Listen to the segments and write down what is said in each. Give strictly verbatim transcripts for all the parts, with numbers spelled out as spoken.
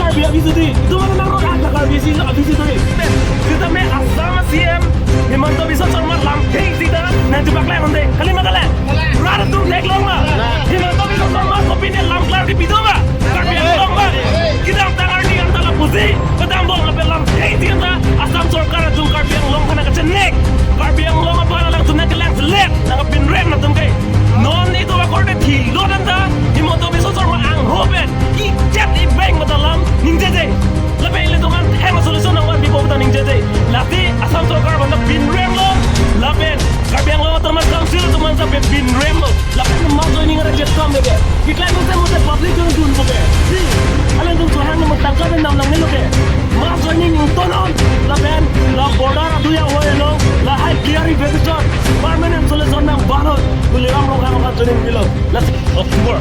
Karbi abisi dei, itum aphan nang rot-an ta Karbi si abisi dei. Sitame Assam C M Himanta Biswa Sarma lam theng sita nangchepaklang ante. Kali ma kalang? Rat atum theklong ma? Himanta Biswa Sarma kopine lam klar kepi do ma? Karbi Anglong ma? Kedamtang arni anta lapusi kedam bom lapen lam theng sita Assam sorkar atum Karbi Anglong aphan nangkachenek. Karbi Anglong aphan alangtum nangkelang selet, nangkapinrem atum ke. Non itum akorte thilo anta Himanta Biswa Sarma angho pen ijat ibeng mata lam ningjeje. Lapen ilitum aphan thang solution nangvanpipo ta ningjeje. Lasi Assam sorkar aphan ta pinremlo. Lapen Karbi Anglong Autonomous Council atum aphan ta pinremlo. Lapen mass joining arjap kam leke. Keklem mute mute public jong dunpo ke. Si, alangtum sohang nang tangka pen namnang melo ke. Mass joining ingtonnon. Lapen la border adui ahoi along lahai clarification, permanent solution nangbannon. Tuliram Ronghang aphan joining pilo. Lasi October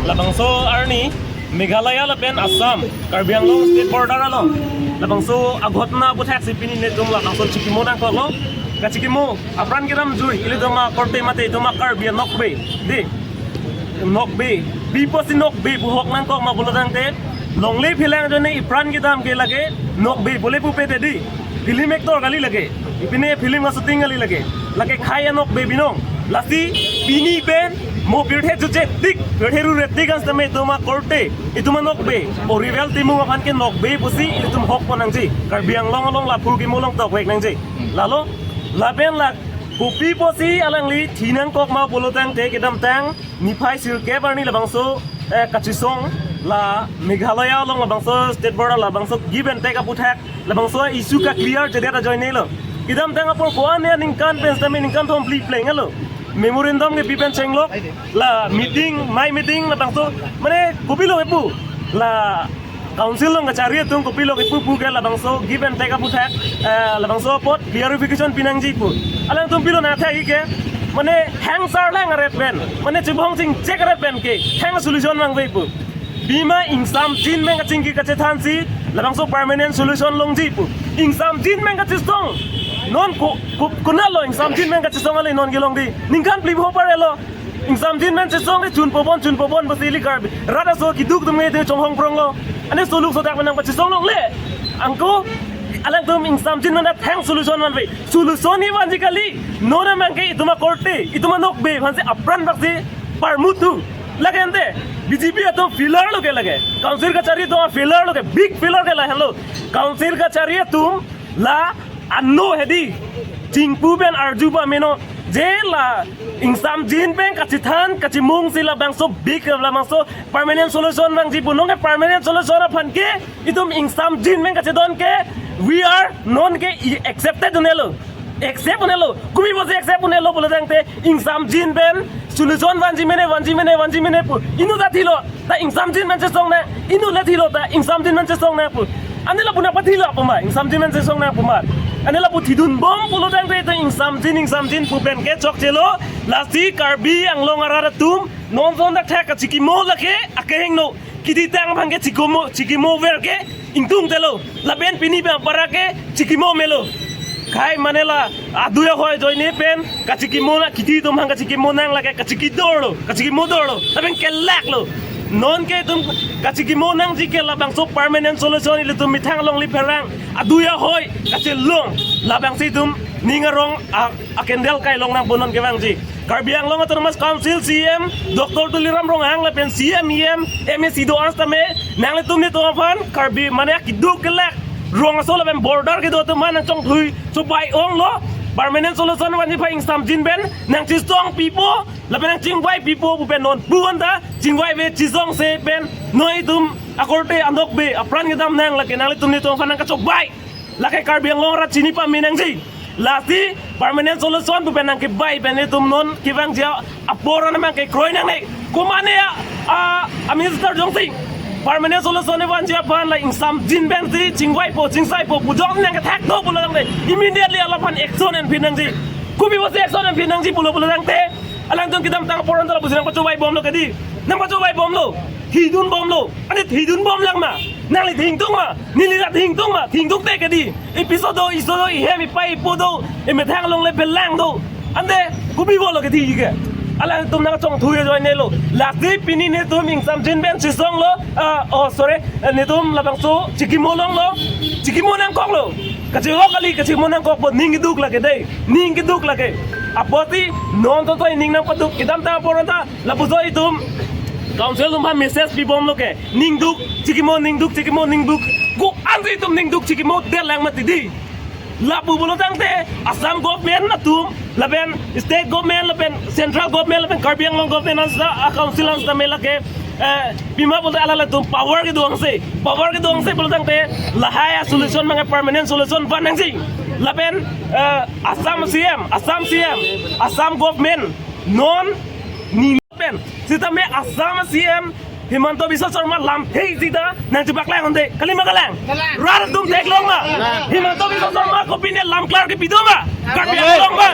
labangso arni Meghalaya lapen Assam, Karbi Anglong state border along labangso aghotona aputhaksi pini netum labangso chikimo nangkoklo. Kachikimo apran kedamjui, ilitum akorte mate itum a Karbi anokbe dei. Nokbe, pi apotsi nokbe pu hok nangkok ma pulo tangte, longle phelang ajoine ipran kedam ke lake nokbe bole pupe te dei. Film actor kali lake. Ipine film ashooting kali lake. Lake khei anokbe binong. Lasi pini pen mo pirthe chuche tik, pirthe rure tik an sitame itum akorte, itum anokbe O Rival Timung aphan ke nokbe pusi itum hokpon nangji. Karbi Anglong along lapu kimo along tokvek nangji. Lalo, lapen la kopi apotsi alangli thi nangkok ma pulo tangte kedamtang niphai sirkep arni labangso, eh, kachisong la Meghalaya along labangso state border labangso give and take aputhak labangso issue kaclear jedet ajoinelo. Kedamtang apor ko-an ya ningkan pen sitame ningkan thom phli plenglo. Memorandum kepi pen chenglok la meeting, mai meeting labangso mane kopilo kepu la council along kachari atum kopilo kepu pu ke labangso give and take aputhak, eh, labangso apot clarification pinangji pu. Alangtum pilo nangthek ke mane hang sarlang aret pen, mane chibong chingchek aret pen ke hang solution vangve pu. Pima ingsamjin pen kachingki kachethansi labangso permanent solution longji pu. Ingsamjin pen kachesong. Non ko, ko, konatlo ingsamjin pen kachesong ale non kelong dei. Ningkan phli bho parelo. Ingsamjin pen chesong ke chunpobon, chunpobon pusi ili Karbi rat aso keduk atum ke chonghong pronglo. Ane soluk sodak pen nangpachesong longle. Anke alangtum ingsamjin pen ta thang solution vanve. Solution ni vanji kali. Non amang ke itum akorte, itum anokbe aphansi apran baksi parmuthu. Lake ante B J P atum failure lo ke lake. Council kachari atum failure lo ke, big failure ke lahenlo. Council kachari atum la ano hedi chingpu pen arju pameno je la ingsamjin pen kachethan kachimungsi labangso big labangso permanent solution vangji pu, nonke permanent solution aphan ke itum ingsamjin pen kachedon ke we are nonke i accepted unelo. Accept unelo. Kopi apotsi accept unelo pulo tangte ingsamjin pen solution vanji mene, vanji mene, vanji mene pu. Inut ta thilo ta ingsamjin pen chesong nang, inut le thilo ta ingsamjin pen chesong nang pu. Ane lapu nangpathilo pu ma, ingsamjin pen chesong nang pu ma. Ane lapu thidunbom pulo tangte itum ingsamjin, ingsamjin pu pen ke chokchelo. Lasi Karbi Anglong arat atum non son dak thak kachikimo lake akehingno. Kidi tang aphan ke chikimo, chikimo ver ke ingtungtelo. Lapen pini pen apara ke chikimo melo. Khei mane la adui ahoi ajoine pen kachikimo na, kidi atum aphan kachikimo nang lake kachiki dorlo, kachikimo dorlo. Lapen kelaklo. Nonke itum kachikimo nangji ke labangso permanent solution ilitum methang along lipherang adui ahoi kachelong. Labangsi itum ning arong a, a candle kailong nangpo non kevangji. Karbi Anglong Autonomous Council C M Doctor Tuliram Ronghang lapen C M, E M, M A C do-an sitame nanglitum netum aphan Karbi mane keduk kelak rong aso lapen border kedo atum aphan nangchongthui chobai onglo. Permanent solution vanji aphan ingsamjin pen nangchesong pipo lapen nangchingvai pipo pu pen non pu anta chingvaive chesongse pen non itum akorte anokbe apran kedam nang lake nanglitum netum aphan nangkachobai. Lake Karbi Anglong arat chini pame nangji. Lasi permanent solution pu pen nangkebai pen itum non kevangji apor an amang kekroi nangne. Komane a, a, a minister jongsing permanent solution vanji aphan la ingsamjin pensi chingvaipo, chingsaipo pu jong nangkethak do pulo tangte immediately alaphan action enphi nangji. Kopi apotsi action enphi nangji pulo pulo tangte alangtum kedamtang apor anta lapusi nangpachobai bomlo kedi. Nangpachobai bomlo. Thidun bomlo. Ane thidun bom lang ma. Nangli thingtung ma. Neli ta thingtung ma. Thingtung te kedi. Ipi so do, iso do, ihem ipai ipo do. Imethang along le belang do. Ante kopi bolo kedi ke. Alangtum nangchongthu ajoinelo. Lasi pini netum ingsamjin pen chisonglo. Ah, oh, sorry. Eh, netum labangso chikimo longlo. Chikimo nangkoklo. Kachihok kali, kachimo nangkokpo, ning keduk lake dei. Ning keduk lake. Apotsi non to to ning nangpaduk. Kedamtang apor anta lapuson itum council atum aphan message pibomlo ke. Ning duk, chikimo, ning duk, chikimo, ning duk. Ko-ansi itum ning duk, chikimo detlang mati dei. Lapu pulo tangte Assam government atum, lapen state government, lapen central government, lapen Karbi Anglong government asda, a council asda me lake, eh, pima pulote alanglitum power kedo angse, power kedo angse pulo tangte lahai a solution mangke permanent solution van nangji. Lapen, eh, Assam C M, Assam C M, Assam government non ni pen sitame Assam C M Himanta Biswa Sarma lamthe sita nangchepaklang ante. Kalima kalang? Kalang. Rat atum theklong ma? Kalang. Himanta Biswa Sarma kopine lam klar kepi do ma? Karbi Anglong ma?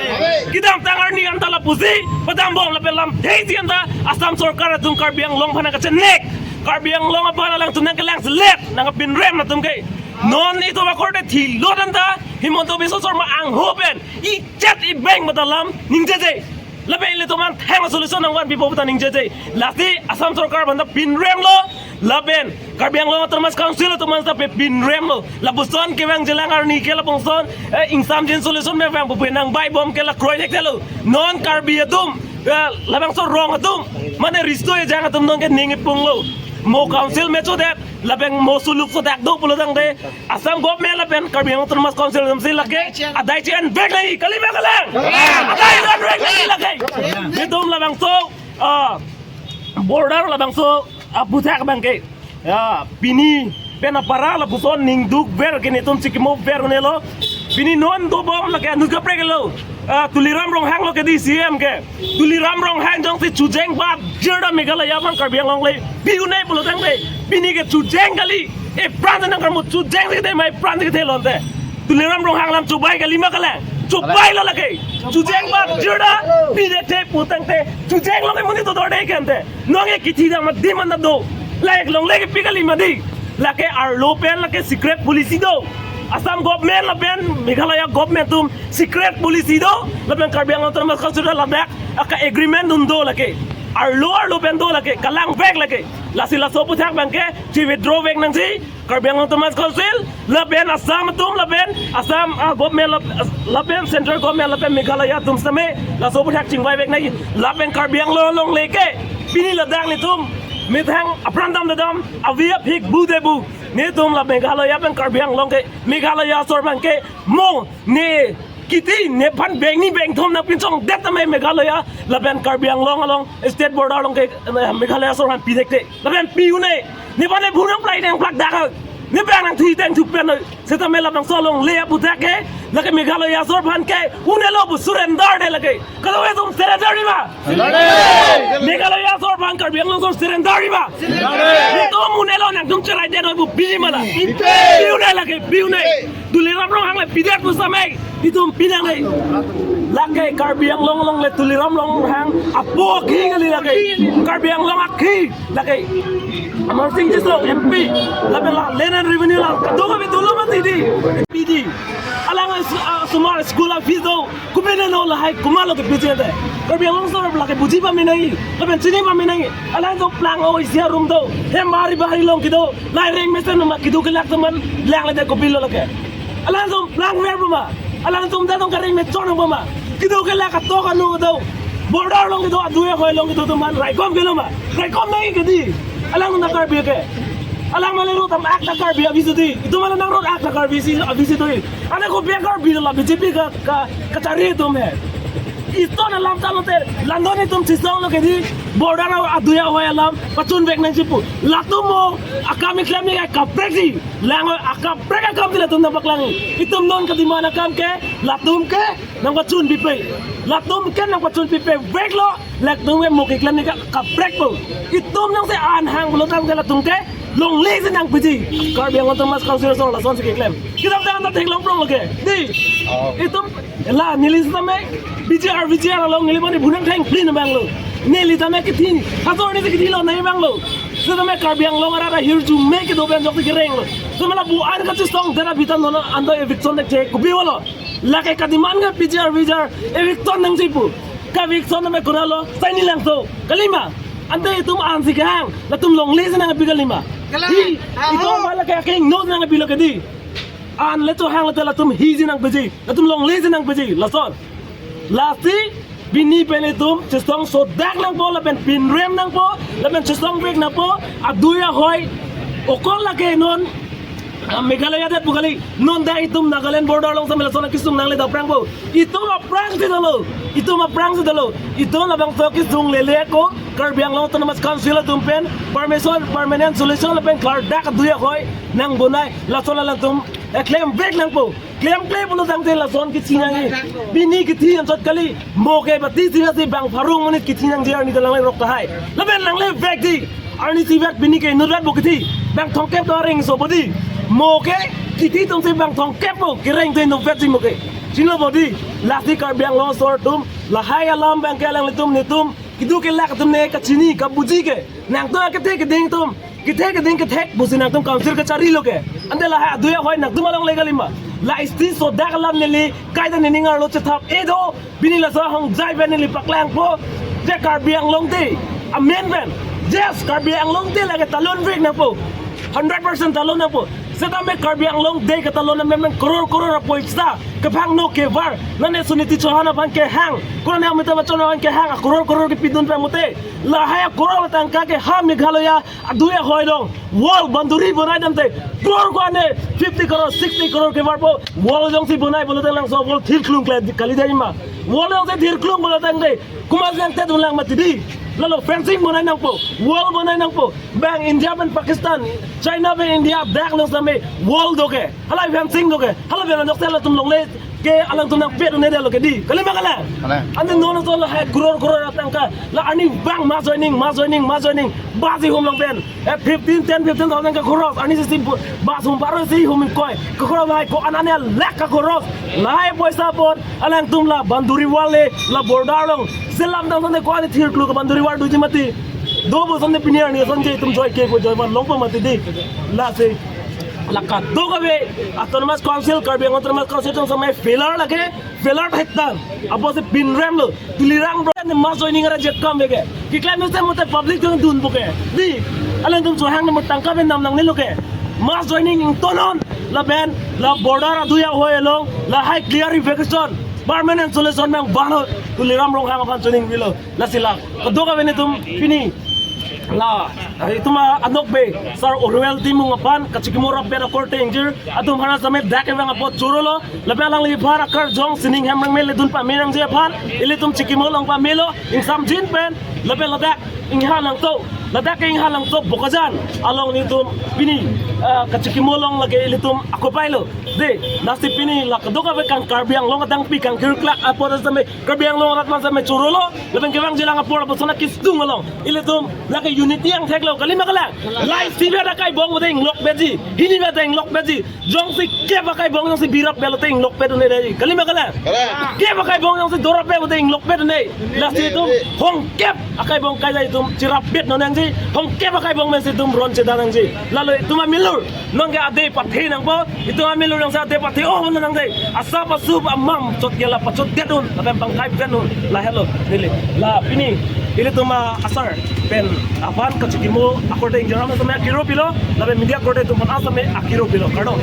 Kedamtang arni anta lapusi padambom lapen lamthe si anta Assam sorkar atum Karbi Anglong aphan nangkachenek. Karbi Anglong aphan alangtum nangkelangselet, nangkapinrem atum ke. Non itum akorte thilo anta Himanta Biswa Sarma angho pen ichet ibeng mata lam ningjeje. Lapen ilitum aphan thang solution nangvanpipo puta ningjeje. Lasi Assam sorkar aphanta pinremlo. Lapen Karbi Anglong Autonomous Council atum aphan ta pe pinremlo. Lapuson kevang jelang arni ke lapuson, eh, ingsamjin solution me vangpo pu nangvaibom ke la kroidetlo. Non Karbi atum, eh, labangso rong atum, mane risto ejang atum non ke ning ipunglo. Mo council me chodet, lapen mo suluk sodak do pulo tangte Assam government lapen Karbi Anglong Autonomous Council atum si lake adai chian vek nangji, kalima kalang? Adai chian vek nangji lake. Netum labangso, ah, border labangso, ah, aputhak abangke, ya, pini pen apara lapuson ning dukver ke netum chikimover unelo. Pini non dobom lake anut kapreklo. Ah, Tuliram Ronghang lo ke dei C M ke. Tuliram Ronghang jongsi chujeng bat jirta Meghalaya aphan Karbi Anglong le pi un-e pulo tangte, pini ke chujeng kali. Epran nangkarmu chujeng si de mai pran si de lonte. Tuliram Ronghang lam chubai kalima kalang? Chubailo lake. Chujeng bat jirta pidethe pu tangte chujeng lo ke monit dodor de kente. Nonke kithi dam adim anta do. Laik longle kepi kali mati. Lake arlo pen lake secret policy do. Assam government lapen Meghalaya government atum secret policy do. Lapen Karbi Anglong Autonomous Council ladak aka agreement dun do lake. Arlo arlo pen do lake. Kalang vek lake. Lasi laso aputhak abangke chi withdraw vek nangji. Karbi Anglong Autonomous Council, lapen Assam atum, lapen Assam, ah, government, lap-, lapen central government, lapen Meghalaya atum sitame laso aputhak chingvai vek nangji. Lapen Karbi Anglong along leke pini ladak netum methang apran dam dadam, avi aphik bu de bu. Netum la Meghalaya pen Karbi Anglong ke, Meghalaya asor abangke mo ne kiti nephan bengni bengthom nangpinchongdet tame Meghalaya lapen Karbi Anglong along state border along ke, eh, Meghalaya asor aphan pidekte. Lapen pi un-e, nephan ne bhunang plai nangplak dak. Nephan nangthu tang thu pen. Sitame labangso alongle aputhak ke, lake Meghalaya asor aphan ke unelo pu surrender de lake. Kado itum surrender di ma? Surrender. Meghalaya asor aphan Karbi Anglong asor surrender di ma? Surrender. Itum unelo nangtum cherai de noi pu pi mala. Pi un-e lake, pi un-e. Tuliram Ronghang le pidet pu samai. Itum pinang le. Lake Karbi Anglong along le Tuliram Ronghang apo akhi kali lake. Karbi Anglong akhi lake. Amarsing Tisso M P. Lapen la Land and Revenue la kadokave dolo mati dei. P D. Alang as-, ah, osomar school a fees do. Kopine non lahai komatlo kepiji ante. Karbi Anglong asor lake buji pame nangji. Lapen chini pame nangji. Alangtum plang o isi arum do. Hem bari bari along kedo. Lahai reng mesen ma kedo kelak atum aphan langledet kopilo lake. Alangtum plangver pu ma? Alangtum ta tong kareng mechon pu ma? Kedo kelak atok anu do. Border along kedo, adui ahoi along kedo atum aphan raikom kelo ma? Raikom nangji ke dei. Alang ta Karbi ke. Alang male ro tam ak ta Karbi avi si dei. Itum male nang ro ak ta Karbi si avi si dei. Ane kopi Karbi la B J P ka, ka, kachari atum he. Itum alam ta lote, la non itum chisonglo ke dei, border a-, adui ahoi alam pachun vek nangji pu. Latum mo akam keklem ni kaprek dei. Lang akaprek akam dei latum nangpaklang. Itum non kedemand akam ke, latum ke nangpachun pipe. Latum ke nangpachun pipe veklo, latum ke mo keklem ni ka, kaprek pu. Itum nang se an hang pulo tangte latum ke longle si nangpiji. Karbi Anglong Autonomous Council asor lasonsi keklem. Kedamtang ta theklong pronglo ke dei. Oh. Itum la neli sitame P G R, V G R along neli mane bhunang thang plin abanglo. Neli tame kithi, asor ni kithi lo nai abanglo. Sitame Karbi Anglong arat ahirjume kedo pen jok kerenglo. Sitame la bu-an kachisongdet aphi ta non anta eviction dekche kopi pulo. Lake kedemand ke P G R, V G R eviction nangji pu. Kavik son name kunalo, saini langso. Kalima. Ante itum ansi kehang, latum longle si nangpi kalima. Kalang. Hi, ah, itum oh. Bala ke aking no nangpi lo ke di. An le chohang le latum hi si nangpiji, latum longle si nangpiji, lason. Lasi, pini pen itum, chesong sodak nangpo, lapen pinrem nangpo, lapen chesong vek nangpo, adui ahoi, okol lake non, ah, Meghalaya det pu kali, non dak itum Nagaland border along sambil lason akesung nangle daprangpo. Itum aphrang si dolo, itum aphrang si dolo, itum labangso akesung lele ako, Karbi Anglong Autonomous Council atum pen, permission, permanent solution lapen klardak adui ahoi, nangbonai, lason alangtum, eh, klem vek nangpo. Klemkle pulo tangte lason kithi nangji. Pini kithi anchot kali. Mo ke bati si si bang pharong monit kithi nangji arni ta langle rok tahai. Lapen langle vekji. Arnisi vet pini ke inutvet bo kithi. Bang thomkep do areng so bodi. Mo ke kithi atum si bang thomkep bo kereng te inutvetji mo ke. Chinilo bodi. Lasi Karbi Anglong asor atum. Lahai alam bang ke alanglitum netum. Kedo kelak atum ne kachini kabuji ke. Nangtum akethe keding atum. Kethe keding kethek pusi nangtum council kachari lo ke. Ante lahai adui ahoi nangtum along le kalima. La isti sodak alam neli kaita nening arlo chethap-e do. Pini laso ahongjai pen neli paklangpo. Je Karbi Anglong te. Amen pen. Yes, Karbi Anglong te lake talon vek nangpo. Hundred percent talon nangpo. Setame Karbi Anglong te ketalon amen pen koror koror apoisa. Kephang no kevar. Nane Suniti Chauhan aphan kehang. Kurane Amitabh Bachchan aphan kehang. Koror koror kepidun pen mute. Lahai koror tangka ke ha Meghalaya. Adui ahoi along, wall boundary bonai damte, crore ko ane fifty crore, sixty crore kevarpo, wall jongsi bonai pulo tanglang so wall thirklung kali, kali dai ma. Wall jongsi thirklung pulo tangte, komat jangte dunlang mati di. Lalo fencing bonai nangpo, wall bonai nangpo. Bang India pen Pakistan, China pen India, dak along same wall do ke. Halai fencing do ke. Halai pen anjok sel atum longle ke alangtum nangpet un-e detlo ke di. Kalima kalang. Kalang. Ante non so lahai crore crore atangka. La arni bang mass joining, mass joining, mass joining. Bus ihum along pen. Eh, fifteen, ten, fifteen thousand ke khoros. Arnisi bu-, bus hum paro si hum ingkoi. Ke khoros lahai ko-an ane lakh ke khoros. Lahai poisa apot. Alangtum la boundary wall le, la border along. Selam tang sante ko-an thirklung ke boundary wall doji mati. Do bo sante pini arni sante itum joike ko joivan longpo mati di. Lasi. La kadokave Autonomous Council, Karbi Anglong Autonomous Council atum samai failure lake, failure hetan. Apotsi pinrem lo, Tuliram Ronghang mass joining ara jekam veke. Keklem se mute public atum dunpo ke. Di, alangtum chohang ne mo tangka pen nam nangnelo ke. Mass joining ingtonnon, lapen, la border adui ahoi along, lahai clarification, permanent solution nangvannon, Tuliram Ronghang aphan choningrilo. Lasi la, kadokave netum pini. La, itum anokbe, Sir Orwell Timung aphan, kachikimo rapet akorte ingjir, atum hana same dak evang apot chorolo, lapen alangliphan akarjong sining hem rangmel ledun pame nangji aphan, ilitum chikimo along pamelo, ingsamjin pen, lapen ladak, ingha langso, ladak ke ingha langso Bokajan, along netum pini, ah, kachikimo along lake ilitum akopailo, de, lasi pini la kadokave kang Karbi Anglong adang pi kang kirklak apot same, Karbi Anglong arat man same chorolo, lapen kevang jilang apor lapuson akesung along. Ilitum lake unity angthek lo, kalima kalang. Lai si beda kai bong bote inglok beji. Hini beda inglok beji. Jongsi kep akai bong jongsi birap belo te inglok pet un-e dei. Kalima kalang. Kalang. Kep akai bong jongsi dorap belo te inglok pet un-e. Lasi itum hong kep akai bong kai itum chirap bet non nangji. Hong kep akai bong mensi itum ron cheda nangji. Lalo itum amilur. Non ke ade pathe nangpo, itum amilur nangsi ade pathe oh nangde. Asap asup amam chot gela pachot det un, lapen bangkai pen un, lahelo, neli. La pini, ilitum asar, pen, aphan kachikimo, akorte ingjir atum same akiro pilo, lapen media akorte atum aphan same akiro pilo, kardom.